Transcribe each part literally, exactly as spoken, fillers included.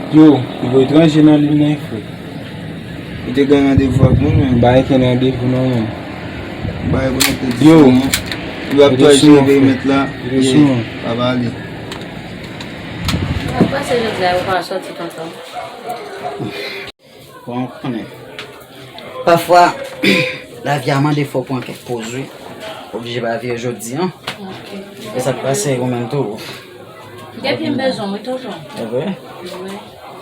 Yo, li voye etranje nan liy nan, frè. Ou te gen randevou ak moun, men. M pa gen kenn randevou, non, men. M pa gen pou nou te di. Yo, non. Yo ap twa jere perimèt la. Yo, pa pale. Sa k pase jodi a, yo pa sòti tonton? Bon, ou konnen. Pafwa, lavi a mande fò w pran kèk poz, wi. Oblije pa viv jodi a. Ok. E sa k pase, ou menm tou? Depi m bezwen w, wi, tonton. E vre? Wi.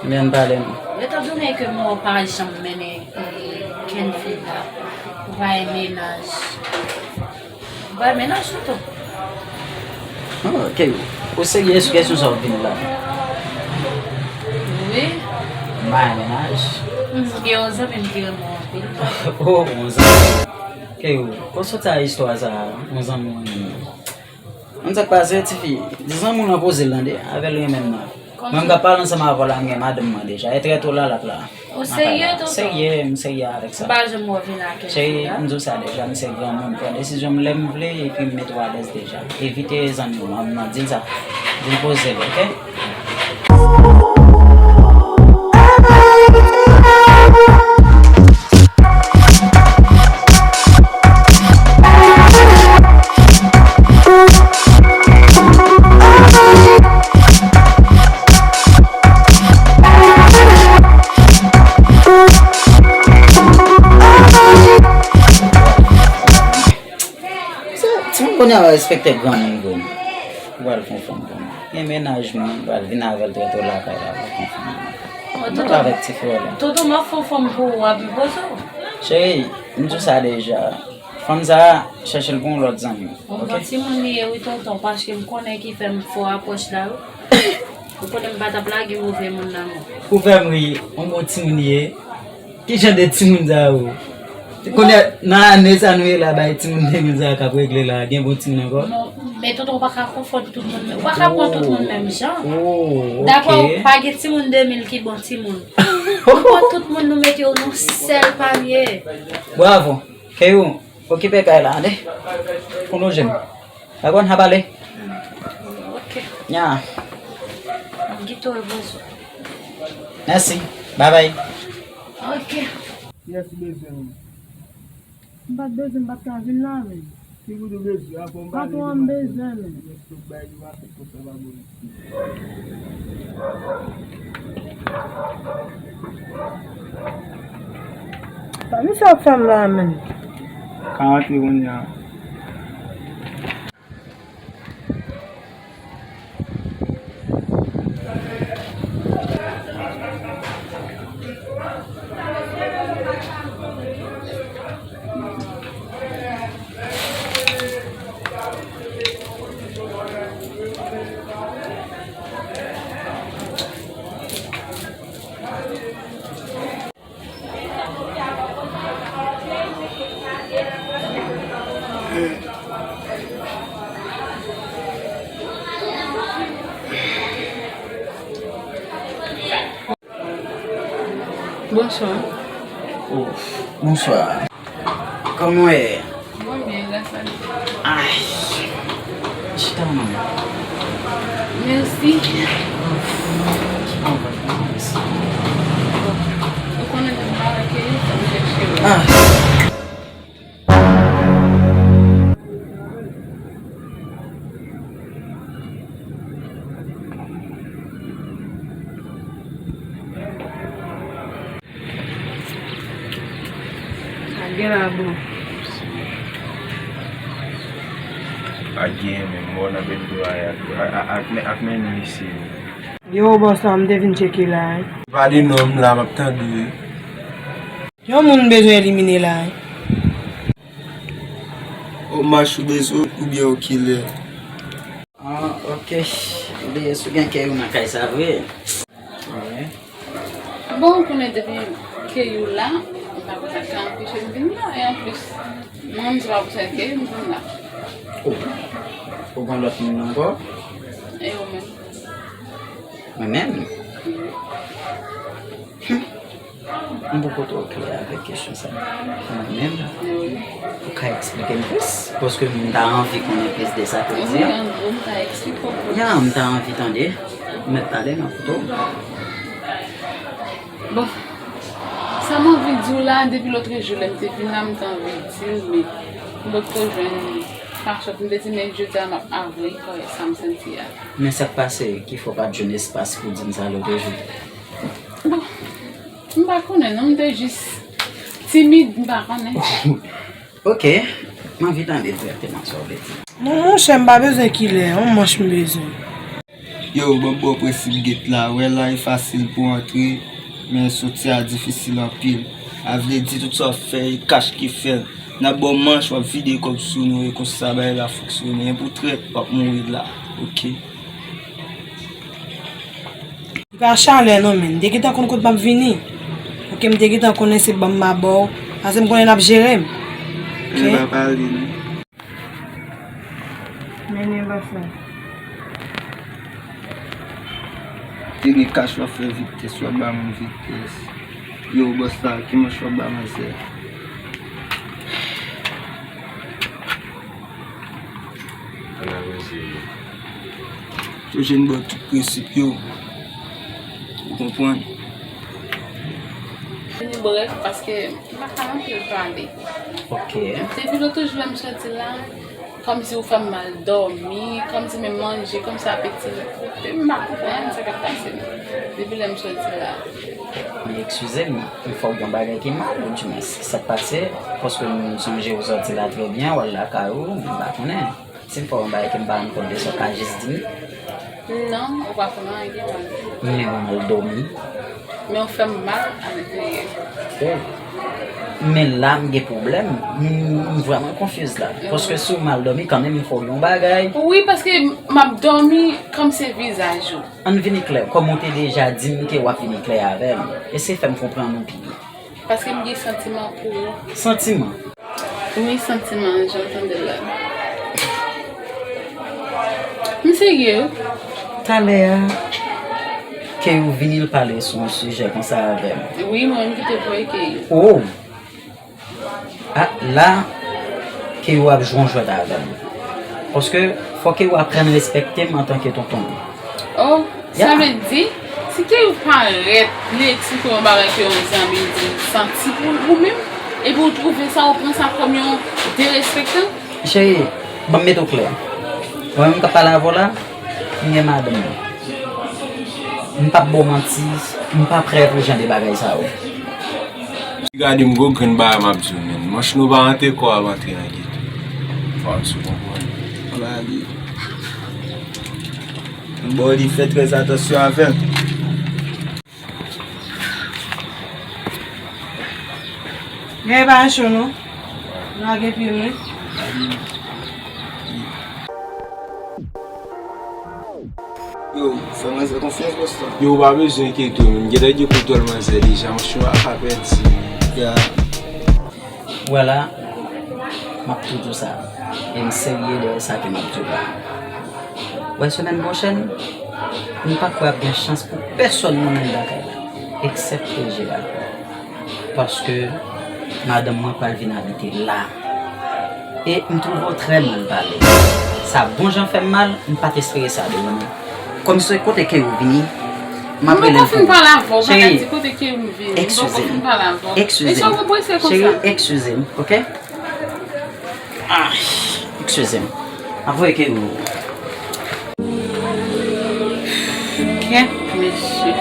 Ebyen, ann pale, non. Yo t ap di w ke mwen pa janm mennen, eh, kenn fi la. Ou pa gen mennaj. Ou pa gen mennaj, tonton? Oh, ok. Ou serye sou kesyon sa w vin la? Wi. M pa gen mennaj. Mm, gen yon zanmi m ki renmen w anpil. Oh, yon zanmi. Ok, ou soti a istwa sa a, yon zanmi w renmen. Konn sa k pase, tifi? Di zanmi w lan poze l tande, avè l renmen m nan. Mwen, m ka pale ansanm avè w la, m gen madanm mwen deja. E trè to la, l ap la. Ou serye, tonton? Serye, m serye avèk sa. M pa janm wè w vin ak yon fi la. Cheri, m di w sa deja, m se granmoun, m pran desizyon m lè m vle, epi m mete w alèz deja. Evite zanmi w lan, m di l sa. Di l poze l, ok? Timoun kounye a pa respekte granmoun vre non. Ou pral fè yon fanm pou mwen. Gen mennaj mwen, m pral vin avè l trè to lakay la, pral fè yon fanm. Mwen pral avèk ti frè la. Tonton, m ap fè yon fanm pou ou, w ap vin poze w. Cheri, m di w sa deja. Fanm sa a, chèche l pou yon lòt zanmi. Yon bon timoun li ye wi, tonton, paske m konnen ki fè m fè w apwòch la wi. Ou konnen m pa t ap lage move moun nan non. Ou fè m ri, yon bon timoun li ye. Ki jan de timoun sa yo? Kounye a, nan ane sa nou ye la, bay timoun de mil sa k ap regle la, gen bon timoun ankò? Non, men tonton, ou pa ka konfonn tout moun, ou pa ka pran tout moun menm jan. Oh, ok. Daprè ou, pa gen timoun de mil ki bon timoun. Ou pran tout moun, nou mete yo nan sèl panye. Bravo. Keyou, okipe kay la, tande? Pou nou jwenn. Dakò, n a pale. Ok. Nya. M kite w repoze w. Mèsi. Babay. Ok. Kiyès ou bezwen menm? M pa t bezwen, m pa t ka vin la menm. Ki bout ou bezwen? Apre m pale de madanm. Patwon an m bezwen menm. Yes, tout bagay li pa fèt konsa, pa bon. Sa misye ap fè m la menm? Ka rantre kounye a. Bonswa. Oh, bonswa. Kòman w ye? Mwen byen, gras a Dye. Ay. Chita non. Mèsi. Ou konnen m pa wè Keyou, fò m chèche w. Ah. Sa gen la bon. Pa gen, men mò nan bèt dwayè ak, ak, ak, ak men nou isi. Yo, bòs la, m te vin tcheke la, wi. Pa de non, m la, m ap tande. Yon moun bezwen elimine la, wi. Ou mach ou bezwen oubyen ou kilè? Ah, ok. Ou bliye si w gen Keyou nan kay sa vre? Wi. Bon, ou konnen depi Keyou la, m pa konn sa k ka anpeche m vin la, e anplis, mwen menm se pa pou sa Keyou m vin la. Oh. Ou gen lòt moun ankò? E ou menm? Mwen menm? Wi. Hmm. M poko twò klè avèk kesyon sa. Mwen menm, ou ka eksplike m plis? Paske m ta anvi konnen plis de sa ke w di a. Wi, an gwo, m ta eksplike w plis. Ya, m ta anvi tande. Ou mèt pale, m ap koute w. Bon, sa m anvi di w la, depi lòt jou lè m te vin la, m te anvi di l, men m potko jwenn kachòt. M te di, men jodi a m ap avwe kòrèk sa m santi a. Men sa k pase ki fè w pa t jwenn espas pou di m sa lòt jou? Bon, m pa konnen non, m te jis timid, m pa konnen. Ok, m anvi tande egzakteman sa w vle di. Mon, monchè, m pa bezwen kilè, yon manch m bezwen. Yo, ban m ba w prensip gate la. Wè la, e fasil pou antre, men soti a difisil anpil. A vle di, tout sa w ap fè, e kach ki fè l. N ap ba w manch, w ap vide kòb sou nou, e konsa bagay la fonksyone. Enpotèt, w ap mouri la. Ok. Li pa chalè non, men. M te gentan konn kot m ap vini. Ok, m te gentan konnen se ban m m a ba w. Paske m konnen n ap jere m. Ok? Men pa pale non. Men li pa fè. Tire kach w ap fè vitès, w ap ba moun vitès. Yo, bòs la, ki manch w ap ba manzè? Ann avanse, wi. Toujou n ba w tout prensip yo. Ou konprann? Vini brèf, paske m pa ka anpil pale. Ok. Depi lòt jou lè m soti la, kòmsi ou fè m mal dòmi, kòmsi menm manje, kòmsi apeti m koupe, m pa konprann sa k ap pase m. Depi lè m soti la. Men eskize m, m fè w gen yon bagay ki mal, oudimwens, sa k pase, paske m sonje ou soti la trè byen, w al lakay ou, m pa konnen. Si m fè w yon bagay ke m pa rann kont de sa, w ka jis di m. Non, ou pa fè m anyen ki mal. Men ou mal dòmi. Men ou fè m mal a lentèryè. Oh. Men la, m gen pwoblèm. M, m vrèman konfiz la. Paske si w mal dòmi, kanmenm, m fè w yon bagay. Wi, paske m ap dòmi kòm se vizaj ou. Ann vini klè. Kòm ou te deja di m ke w ap vini klè avè m. Eseye fè m konprann ou pi byen. Paske m gen santiman pou ou. Santiman? Wi, santiman, jan w tande l la. M serye wi. Talè a, Keyou vini l pale sou yon sijè konsa avè m. Wi, mwen menm ki te voye Keyou. Oh! Ah, la, Keyou ap jwe yon jwèt avè m. Paske fò Keyou aprann respekte m antanke tonton l. Oh, sa vle di, si Keyou parèt, li eksplike w yon bagay ke yon zanmi l di l santi pou ou menm, epi w twouve sa, ou pran sa kòm yon derespektan? Cheri, ban m mete w klè. Mwen menm k ap pale avè w la, m gen madanm mwen. M p ap ba w manti, m pa prè pou jan de bagay sa yo. Gade m gwo grenn bagay m ap di w, men. Manch nou pa rantre kò a ap antre nan geto. Fò w konprann. Gade. M ba w li, fè trè atansyon avè l. Gen pa cho non. Lage pye m wi. Yo, fè manzè konfyans, bòs la. Yo, ou pa bezwen enkyete w, menm. Genlè gen kontwòl manzè deja, monchè, ou pa ka pèdi. Ya. Ou wè la, m ap tou di w sa. E m serye dèyè sa ke m ap di w la. Ou wè semèn pwochèn, m pa kwè ap gen chans pou pèsòn nan menm lakay la, eksèpte Gerald. Paske madanm mwen pral vin abite la. E m twouve w trè mal pale. Sa bon jan fè m mal, m pa t espere sa de ou menm. Kòm se kote ke ou vini, m ap rele l pou ou. M poko fin pale avè w, ou pa ka di kote ke m vini. M poko fin pale avè w. Eskize m. Eskize m. Cheri, eskize m, oke? Ah, eskize m. M ap voye ke ou. Kèt, mesye.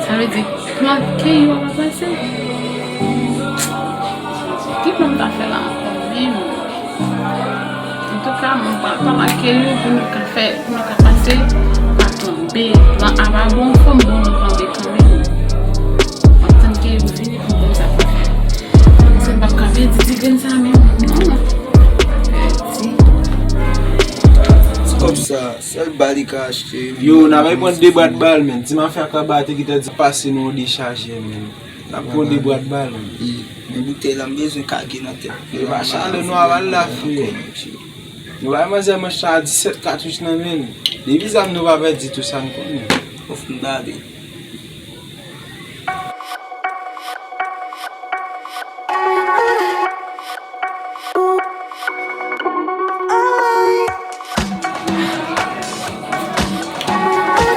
Sa vle di, plan Keyou ap avanse. Ki plan m ta fè la ankò menm? Antouka, mwen pral pale ak Keyou pou nou ka fè, pou nou ka pase a plan B. Plan A pa bon, fò m bon nan plan B kanmenm. M ap tann Keyou vini pou m konn sa pou m fè. Paske m p ap ka pèdi ti grenn sa menm, non. Pèdi. Ti kòb sa. Sèl ba li ka achte. Yo, n a bay pran de bwat bal, men. Ti mafya kaba te gentan di pase nou yon dechaje, men. N ap pran de bwat bal, men. E, men boutèy la, m bezwen kage nan tèt. E pa chale nou aval la, frè. Nou bay manzè manch sa a disèt katouch nan men l. Depi zam nou pa pèdi tou sa n konnen. Ou fin bale.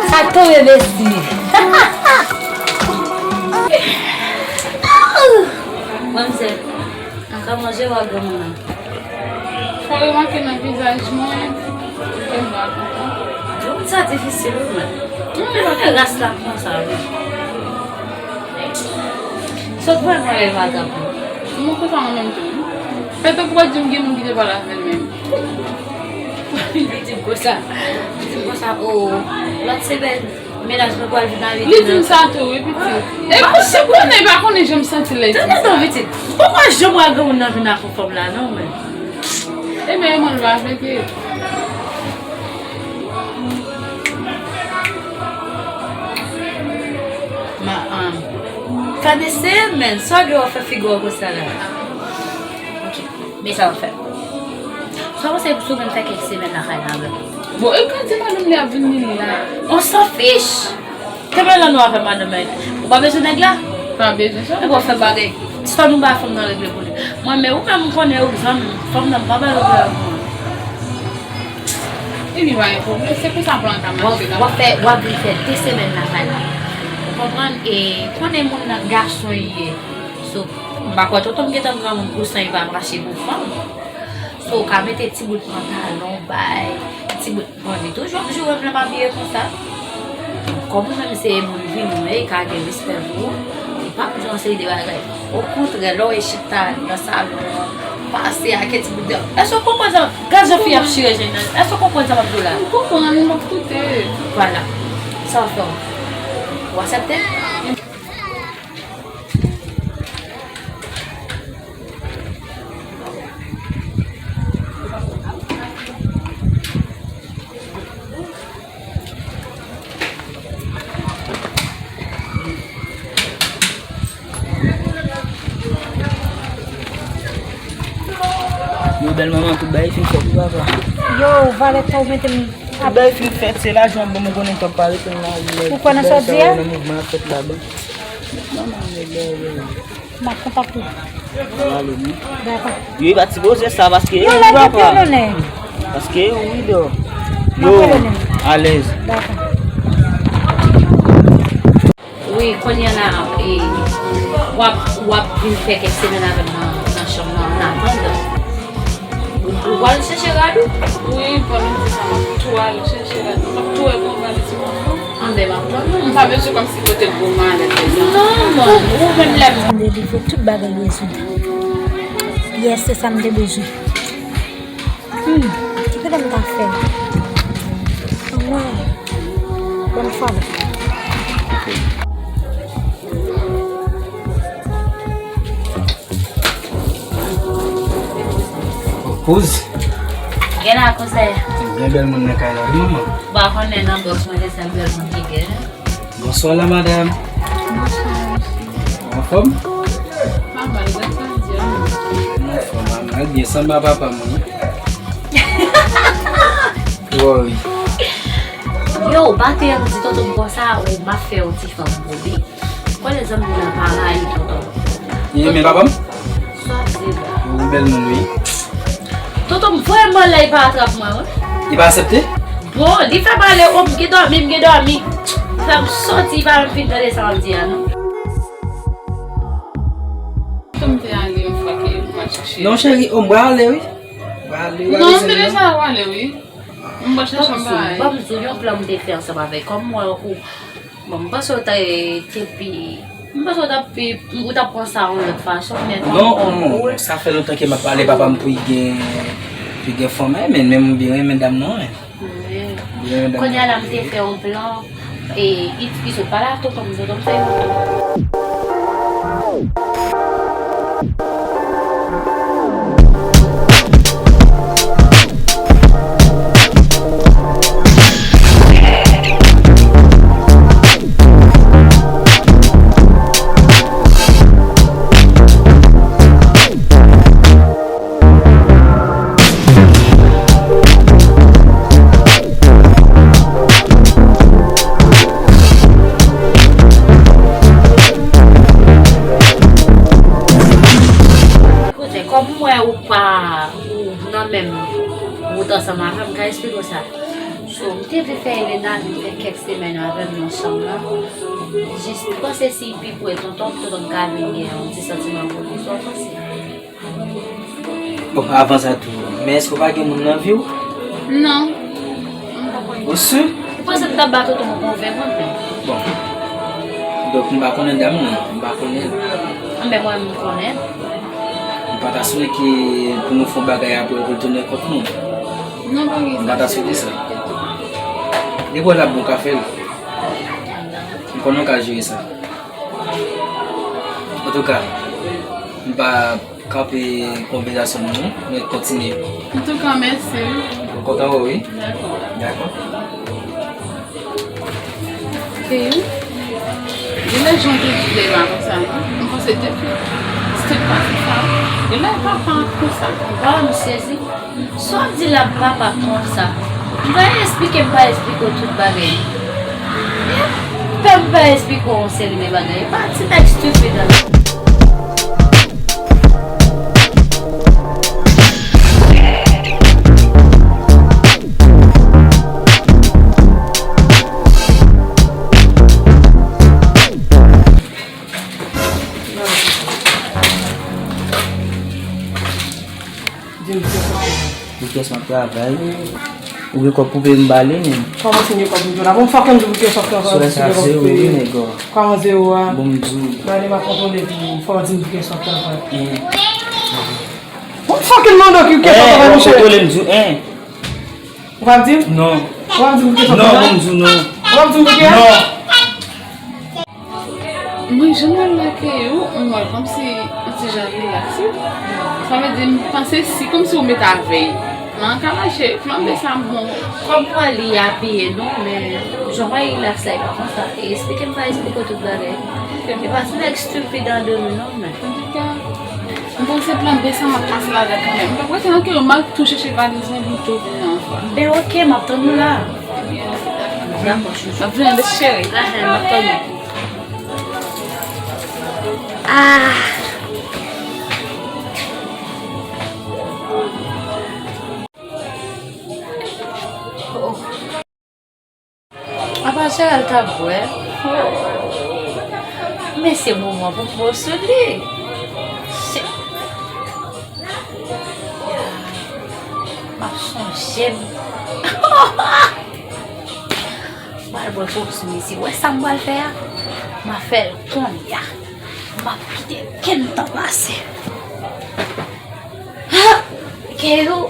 Sa k tonbe, besti? Manmzèl, kòman je w a granmoun nan? Fò remake nan vizaj mwen, ke m pa kontan. Moun sa difisil, wi, mwen. Mwen renmen ras la konsa, wi. Sot mwen mwen lè madanm. Mwen konsa mwen menm tou. Fè tankou pa di m gen moun ki te pale avè l menm. Li di m konsa. Li di m konsa, o, lòt semèn, mennaj mwen pral vin abite. Li di m sa tou, wi, pitit. E pou si konnen, pa konnen jan m santi lè di sa. Tande non, pitit. Ou pa janm wè granmoun nan vin ak yon fanm la, non, mwen. Ebyen, mwen va vle. Ma, um, tande semèn, sa w gen w ap fè figi w konsa la? Ok, men sa w ap fè. Sa w panse si w menm fè kèk semèn lakay la avè m? Bon, e ka di madanm li ap vin li la. On s'en fiche! Kenbe lan nou avè madanm mwen. Ou pa bezwen nèg la? Pa bezwen sa. E bon, fè bagay. Ti fanm ou ba fanm nan regle pou li. Mwen, men ou menm ou konnen ou zanmi m. Fanm nan pa ba regle pou mwen. Epi pa gen pwoblèm, se konsa plan an ka mache la. W ap fè, w ap vin fè de semèn lakay la. Ou konprann? E konnen moun nan gason li ye. So, m pa kwè tonton m gentan granmoun pou san li pa mache pou fanm. So, ou ka mete ti bout pantalon, bay, ti bout Bon, li toujou ap joure m lè m abiye konsa. Kòm ou menm se moun vini, wi, ka gen respè pou ou. Li p ap di yon seri de bagay. Okontrè, lè w wè chita nan salon an, pase ak ti bout de. Èske w konprann sa? Gad jan fi ap chire je nan. Èske w konprann sa m ap di w la? M konprann, m ap koute. Vwala. Sa w fè w? Ou aksepte? Yo, bèl manman, tout bagay fin fèt wi papa. Yo, valè pa w mete m. Tout bagay fin fèt, se lajan ban m, ou konnen m p ap pa rete nan lari. Ou kwè nan sa w di a? Nan mouvman ap fèt ladan. Manman, nèg la, yo. M ap kontakte w. Dakò. Yo, e pa ti bozè sa, paske yo, wi papa. Paske yo, wi, do. Yo, alèz. Dakò. Wi, kounye a la, e, w ap, w ap vin fè kèk semèn avè m nan, nan chanm nan, an atandan. Ou, ou pral chèche rad ou? Wi, pandan m di sa, m ap tou al chèche rad. M ap tou wè bon valè ti manman. Anben, m ap tann ou. M pa bezwen kòmsi pote gwo malèt konsa. Non, non, ou menm lè m. M delivre tout bagay bezwen. Yes, se sa m te bezwen. Hmm, ki kote m ta fè? Anmwey. Bòn fwa. Kouz. Gen la, kouzen. Gen bèl moun nan kay la, wi, manman. Ou pa konnen nan bòs mwen, se sèl bèl moun ki gen. Bonswa la, madanm. Bonswa, mesye. Anfòm? Pa mal, gad sa di a. Anfòm, anfòm, byen, sanble a papa m, wi. Woy. Yo, batè an di tonton m konsa, ou m ap fè yon ti fanm pou li. Konnen zanmi nan pa rayi tonton. Li renmen papa m? Sòti la. Ou bèl moun, wi. Tonton m vrèman la, li pa atrap mwen, wi. Li pa aksepte? Bon, li fè m ale, o, m gen dòmi, m gen dòmi. Li fè m sòti, li pa menm fin tande sa m ap di a, non. Tonton m te ale yon fwa ke m al chèche. Non, cheri, o, m pral ale, wi. M pral ale, wi. Non, m te deja ale, wi. M pral chèche yon bagay. Ban m di w, yon plan m te fè ansanm avèk, kòm mwen, ou, Bon, m panse w ta, e, te pi, m panse w t ap pi, ou t ap pran sa yon lòt fason, men non, non, sa fè lontan ke m ap pale papa m pou l gen, pou l gen fanm, men, men m byen renmen dam nan, wi. Wi. Byen renmen dam nan. Kounye a la, m te fè yon plan, e, it, it, pale ak tonton m, tonton m fè yon plan. Menm avè m nan chanm lan. Jis panse si pi pre tonton, tonton ka vin gen yon ti santiman pou li. Sa w panse? Bon, avan sa tou, men èske w pa gen moun nan vi w? Non. M pa konnen. Ou si? Ou panse m t ap ba tonton m konvenk mwen menm? Bon. Donk, m pa konnen dam nan, m pa konnen l. Anben, mwen, m konnen. M pa ta swete ke pou nou fè yon bagay apre pou l tounen kont nou. Non, pa gen sa. M pa ta swete sa. Depi w wè l ap bon, w ka fè l. M konnen w ka jere sa. Antouka, m pa kanpe konvèsasyon nou, men kontinye. Antouka, mèsi wi. Mwen kontan wè w wi. Dakò. Dakò. Te wi. Genlè jan te di la konsa, non? Mwen panse te fi. Se te pase sa. Genlè papa konsa. Waw, m sezi. Sa w ap di la papa konsa? M va esplike, m va esplike w tout bagay. Fè m va esplike w yon seri de bagay. E pa ti nèg stupid la. Di m se sa. Pou kiyès m ap travay? Ou gen kòb pou peye m ba li menm? Kòman si m gen kòb pou m jwenn la? Bon, fòk m di pou kiyès w ap travay. Sou lè sa zewo wi nèg. Kòman zewo a? Bon, m di w. Gade, m ap kontwole pou ou. Fòk di m pou kiyès w ap travay. Bon, fòk m mande w ki kiyès w ap travay, michè. Kontwole m di w, en. Ou p ap di m? Non. Ou p ap di m pou kiyès w ap travay? Non, bon, m di w non. Ou p ap di m pou kiyès? Non. Mwen, jan mwen remake ou, mwen wè kòmsi ou ti jan rilaks wi. Sa vle di, m panse si kòmsi ou met avè l. Nan ka mache, flanbe sa bon. Kòm mwen li apiye non, men jan mwen rilaks la, e pa konsa. E esplike m pa esplike w tout bagay. E pa ti nèg stupid an de ri non, men. Antouka, m panse plan B sa m ap pase ladan kanmenm. M p ap rete nan kè yo, m al tou chèche valiz mwen pou m tou vin nan ankò. Ben oke, m ap tann ou la. Dakò, chouchou. M ap vin, bebe cheri. Ahan, m ap tann ou. Ah! Oh. Apa Gérald t ap bwè? Men se moman pou m bwè sou li. Se- M ap sonje m. M al bwè koub sou misye. Wè sa m pral fè a? M ap fè l kounye a. M ap kite kenn tan pase. Ha! Keyou.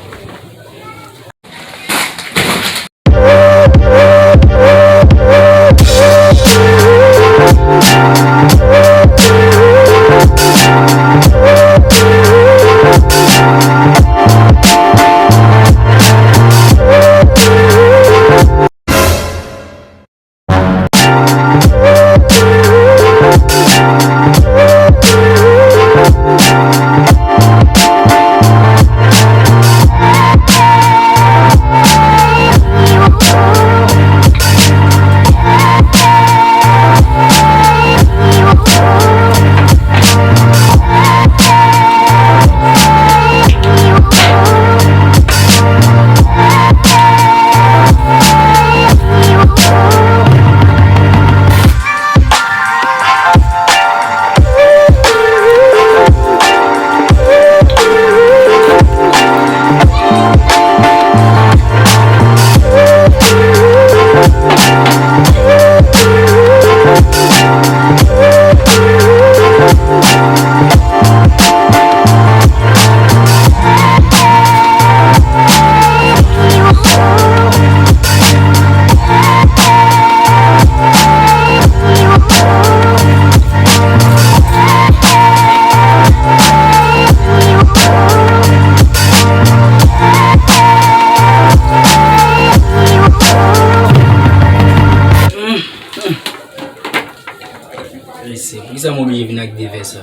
Mesye, poukisa m oblije vin ak de vè sa?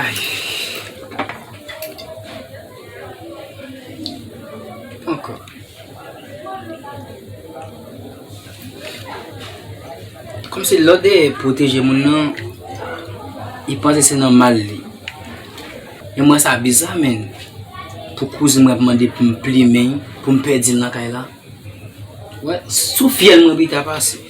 Ay. Ankò. Kòmsi lòd de pwoteje moun nan, li panse se nan mal li. Men mwen sa biza, menn. Pou kouzin mwen ap mande pou m plimen, pou m pèdi l nan kay la. Wè, sou fyèl mwen pita pase.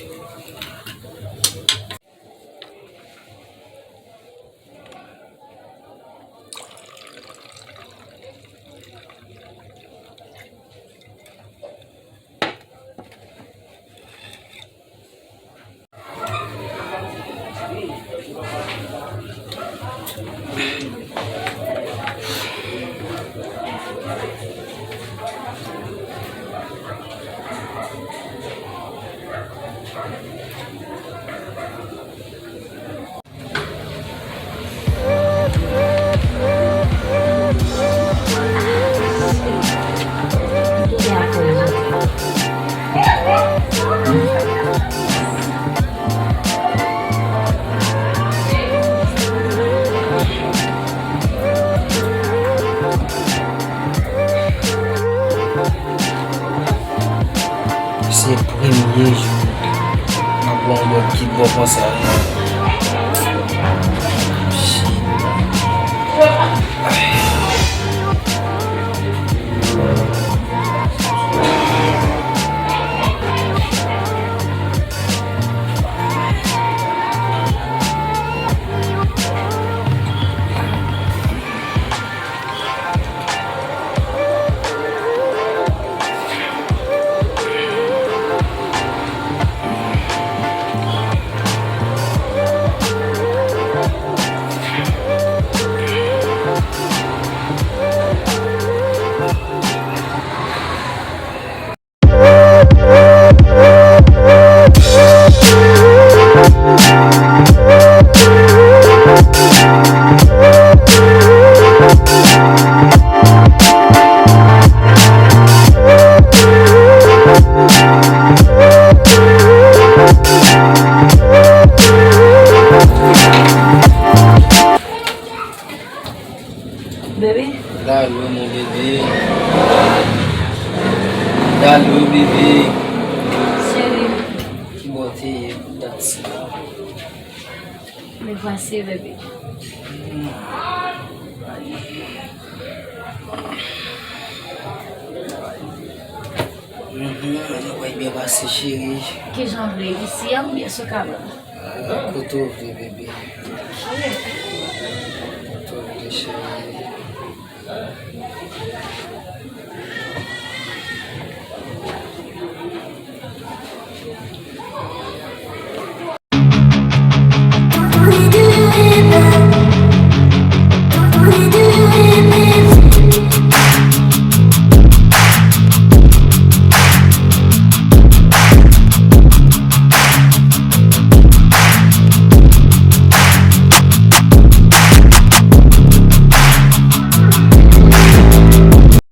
Se premye jou m ap wè yon lòt ki bon konsa. Shit. Baby. Dalo, mon bebe. Dalo, bebe. Cheri. Ki bò w te ye pou dat sa? Me voici, baby. Mhm, nou pral byen pase, cheri. Kijan w vle, isi a oubyen sou kabann? Ah, kote w vle, bebe. Kote w vle, cheri.